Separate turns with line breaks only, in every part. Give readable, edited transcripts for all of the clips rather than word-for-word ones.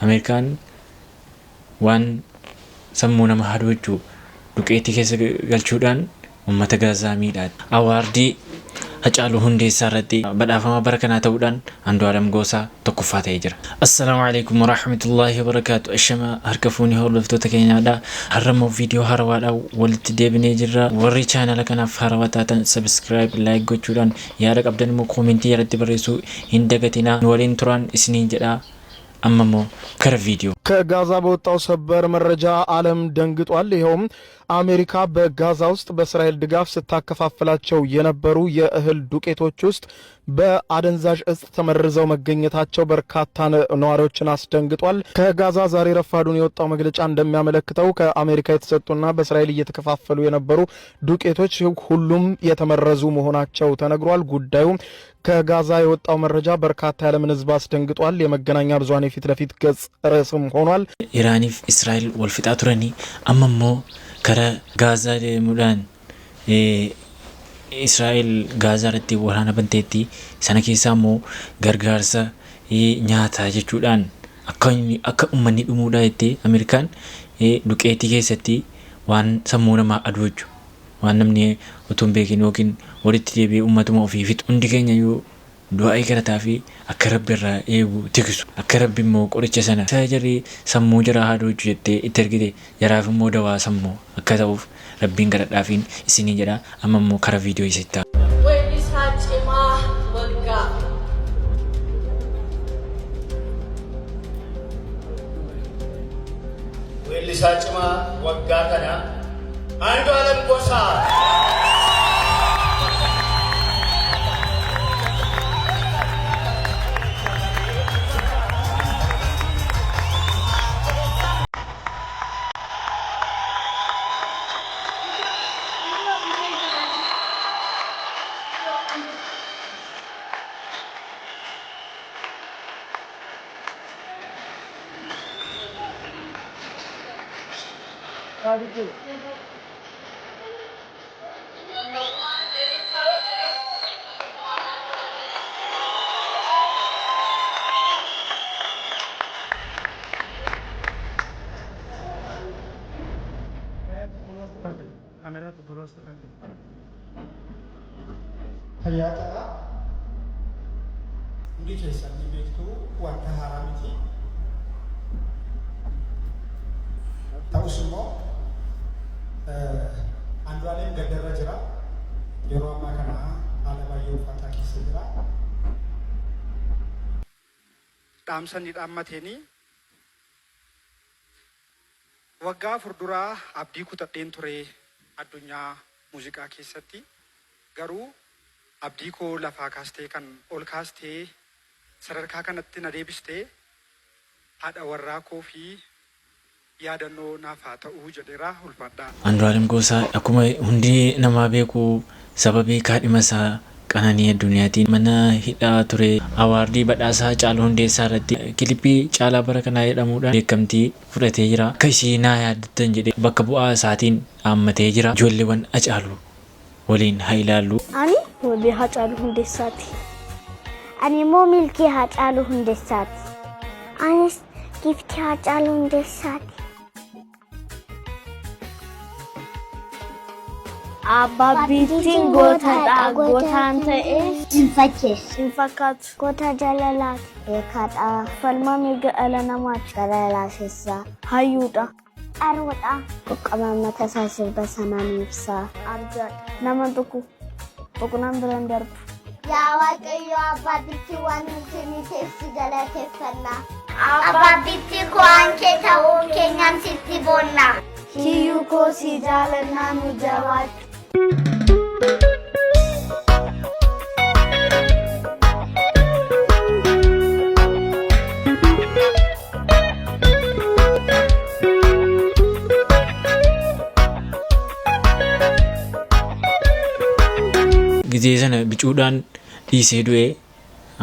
Ameerikaan waan sammuu nama hadoochu duqeetii keessa galchuudhaan uummata Gaazaa miidhaa. Awaardii Hacaaluu Hundeessaa irratti badhaafamaa bara kanaa ta'uudhaan Andu'aalam Goosaa tokkoffaa ta'ee jira. Assalaamu alaikum warahmatullaahi wabarakaatu. Ashama harka fuunii hordoftoota keenyaadha. Har'a immoo viidiyoo haarawaadhaan walitti deebinee jirra. Warri chaanala kanaaf haarawaa taatan subscribe, like gochuudhaan yaada qabdan immoo koomentii jalatti barreessuu hin dagatinaa. Nu waliin turaan isiniin jedha. Amma immoo gara viidiyoo.
ከጋዛ በወጣው ሰበር መረጃ ዓለም ደንግጧል። ይኸውም አሜሪካ በጋዛ ውስጥ በእስራኤል ድጋፍ ስታከፋፍላቸው የነበሩ የእህል ዱቄቶች ውስጥ በአደንዛዥ እጽ ተመርዘው መገኘታቸው በርካታ ነዋሪዎችን አስደንግጧል። ከጋዛ ዛሬ ረፋዱን የወጣው መግለጫ እንደሚያመለክተው ከአሜሪካ የተሰጡና በእስራኤል እየተከፋፈሉ የነበሩ ዱቄቶች ሁሉም የተመረዙ መሆናቸው ተነግሯል። ጉዳዩ ከጋዛ የወጣው መረጃ በርካታ የዓለምን ሕዝብ አስደንግጧል። የመገናኛ ብዙኃን የፊት ለፊት ገጽ ርዕስም ሆኗል።
Iraaniif Israa'el wal fixaa turanii amma immoo kara Gaazaa deemuudhaan Israa'el Gaazaa irratti waraana banteetti. Sana keessaa immoo gargaarsa nyaataa jechuudhaan akka uummanni dhumuudha jettee Ameerikaan duqeetii keessatti waan sammuu namaa adoochu, waan namni otoo hin beekin yookiin walitti deebi'ee uummatuma ofii fixu. Hundi keenya iyyuu du'aa'ii kadhataa fi akka Rabbi irraa eegu tiksu, akka Rabbi immoo qoricha sana isa jarri sammuu jaraa hadoochu jettee itti ergite jaraaf immoo dawaa sammuu akka ta'uuf Rabbiin kadhadhaafiin isinii jedha. Amma immoo kara viidiyoo isitti.
Weellisaa cimaa waggaa.
Weellisaa cimaa waggaa kana Andu'aalem Gosaa.
Fayyaa ta'a. Hundi keessan ni beektu, wanta haaraa miti. Ta'us immoo Andu'aalem gaddarra jira. Yeroo ammaa kana haala baay'ee ulfaataa keessa jira.
Dhaamsa inni dhaammateenii waggaa 4 duraa abdii kutadheen ture addunyaa muuziqaa keessatti, garuu abdii koo lafaa kaastee kan ol kaastee sadarkaa kanatti na deebistee haadha warraa koo fi yaadannoo naaf haa ta'uu jedheera. Ulfaadhaa.
Andu'aalem Gosaa akkuma hundi namaa beeku sababii kaadhima isaa Qananii Addunyaatiin mana hidhaa ture. Awaardii badhaasaa Hacaaluu Hundeessaa irratti kilipii caalaa bara kanaa jedhamuudhaan beekamtii fudhatee jira. Akka isii naa yaaddattan jedhee bakka bu'aa isaatiin dhaammatee jira. Ijoolleewwan Hacaaluu waliin haa ilaallu.
Ani Wabii Haacaaluu Hundeessaati.
Ani immoo Milkii Haacaaluu Hundeessaati. Anis Giftii Haacaaluu Hundeessaati.
Abbaabbiittiin gootadha. Gootaan ta'ee
Hin fakkeessu.
Hin fakkaatu.
Goota jaalalaati. Beekaadha.
Falmaa mirga dhala namaati.
Gara laafessaa.
Hayyuudha.
Qaroodha. Quqqamaan mataa isaa sirba sanaan ibsa.
Arjaadha. Nama tokko tuqnaan bira hin darbu.
Yaa Waaqayyo, Abbaabbitti waan nu kenniteef si galateeffanna. Abbaabbitti waan kee ta'uu keenyaan sitti boonna.
Kiyyuu koo, si jaalannaa, nu jabaadhu.
Gizee sana bicuudhaan dhiisee du'e.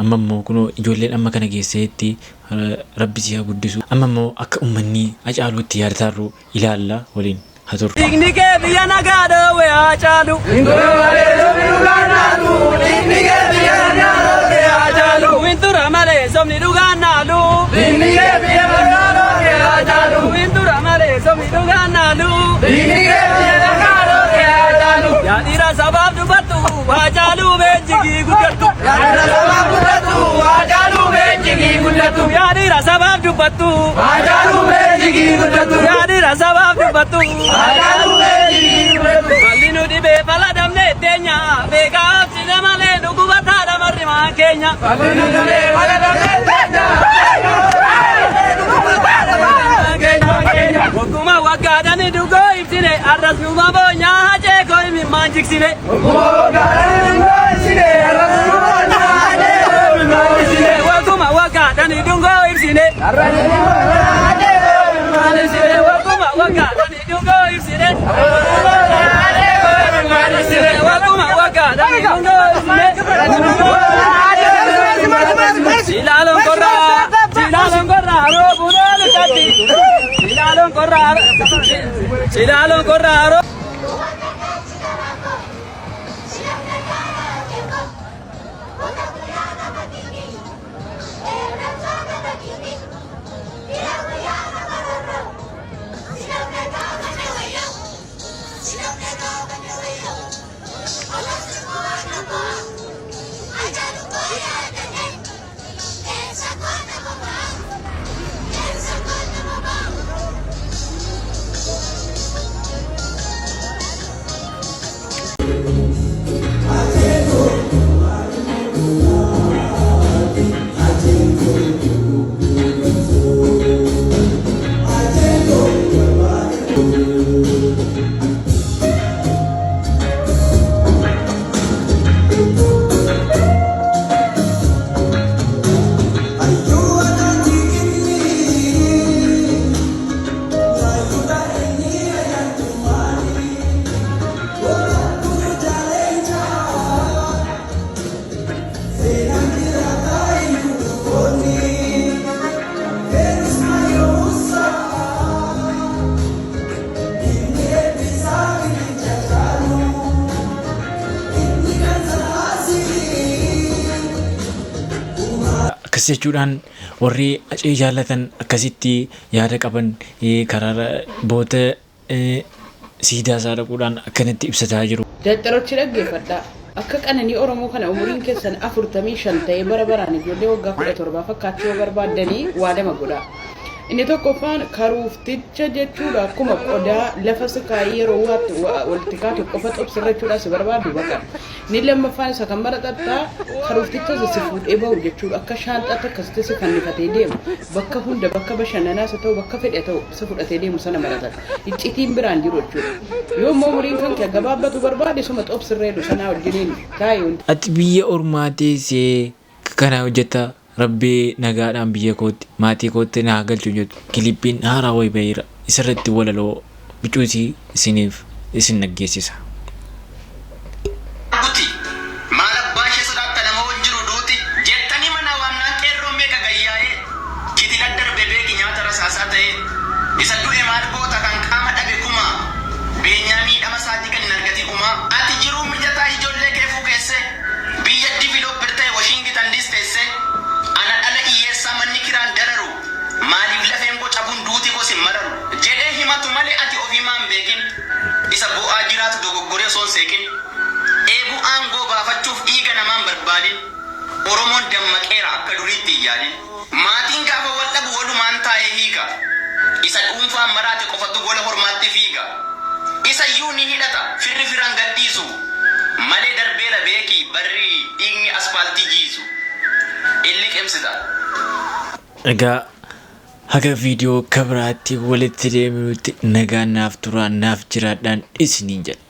Amma immoo kunoo ijoolleen amma kana geesseetti Rabbi si haa guddisu. Amma immoo akka uummanni Hacaaluutti yaadatarru ilaalla, waliin haa turru.
Dhiigni kee biyya nagaa dhoowwe, Haacaalu. Dhiigni kee biyya nagaa dhoowwe, Haacaalu. Wintura malee sobni dhugaan naalu. Dhiigni kee biyya nagaa guddatu. Yaa dhiira sabaaf dubbattu. Haacaaluu meejigii guddatu. Yaa dhiira sabaaf dubbattu. Haacaaluu meejigii guddatu. Malli nu dhibee fala dhabnee teenya beekaaf sile malee nu gubataa dhamarri maan keenya. Malli nu dhibee fala dhabnee teenya. Wagguma waggaadhaan dhugoo ibsine arras numa boonyaa hacee koo imimmaan jigsine. Wagguma waggaadhaan dhugoo ibsine arras numa boonyaa hacee koo imimmaan jigsine. Wagguma waggaadhaan dhugoo ibsine arras numa boonyaa hacee koo imimmaan jigsine. Wagguma waggaadhaan dhugoo ibsine arras numa boonyaa hacee koo imimmaan jigsine. Wagguma waggaadhaan dhugoo ibsine arras numa boonyaa hacee koo imimmaan jigsine. Ilaaloon qorraa ilaaloon qorraa roobuu loolu tatti. Ilaaloon qorraa ilaaloon qorraa roo.
Akkas jechuudhaan warri Hacee jaallatan akkasitti yaada qaban karaa boota siidaa isaa dhaquudhaan akkanatti ibsataa jiru.
Daccarochi dhaggeeffadhaa. Akka qananii Oromoo kana umuriin keessan 45 ta'ee bara baraan ijoollee waggaa 17 fakkaachuu yoo barbaaddanii waa lama godhaa. Inni tokkoffaan karuufticha jechuudha akkuma qodaa lafa sikaayii yeroo waatti walitti kaatu qofa xobsirra jechuudha si barbaadu baqa. Inni lammaffaan isa kan maraxattaa karuufticha isa si fuudhee bahu jechuudha akka shaanxaatti akkasitti si fannifatee deemu bakka hunda bakka bashannanaas haa ta'u bakka fedhe ta'u si fudhatee deemu sana maratadha. Iccitiin biraan jiru jechuudha. Yoo immoo umuriin kan kee gabaabbatu barbaade suma xobsirreedhu sanaa wajjiniin taa'i wanti.
Ati biyya ormaa teessee kana hojjetta rabbi nagaadhaan biyya kootti maatii kootti na haa galchu jettu kilippiin haaraa wayi baheera isarratti walaloo bicuutii isiniif isin dhaggeessisa.
Arguti Maal abbaa ishee sodaatta nama wal jiru duuti Jettanii manaa waamnaan qeerroon meeqa gayyaa'ee Kitila darbe beeki nyaata rasaasaa ta'ee Isa du'e maal goota kan qaama dhabe kumaa Beenyaa miidhama isaatii kan hin argatin umaa Ati jiruu mijataa ijoollee keefuu keessee Biyya developed ta'e Washington DC teessee Ana dhala iyyeessaa manni kiraan dararu Maaliif lafeen koo cabuun duuti koos hin mararu Jedhee himatu malee ati ofii maan beekin Isa boo'aa jiraatu dogoggoree osoo hin seeqin Dheebuu aangoo baafachuuf dhiiga namaa hin barbaadin Oromoon dammaqeera akka duriitti hin yaadin Maatiin gaafa wal dhabu walumaan taa'ee hiika Isa dhuunfaan maraate qofatu gola hormaatti fiiga Isa iyyuu ni hidhata firri fira hin gadhiisu Malee darbeera beeki barri dhiigni aspaaltii jiisu In liqimsita.
Egaa haga viidiyoo kabiraatti walitti deebinutti nagaan naaf turaa naaf jiraadhaan isiniin jedha.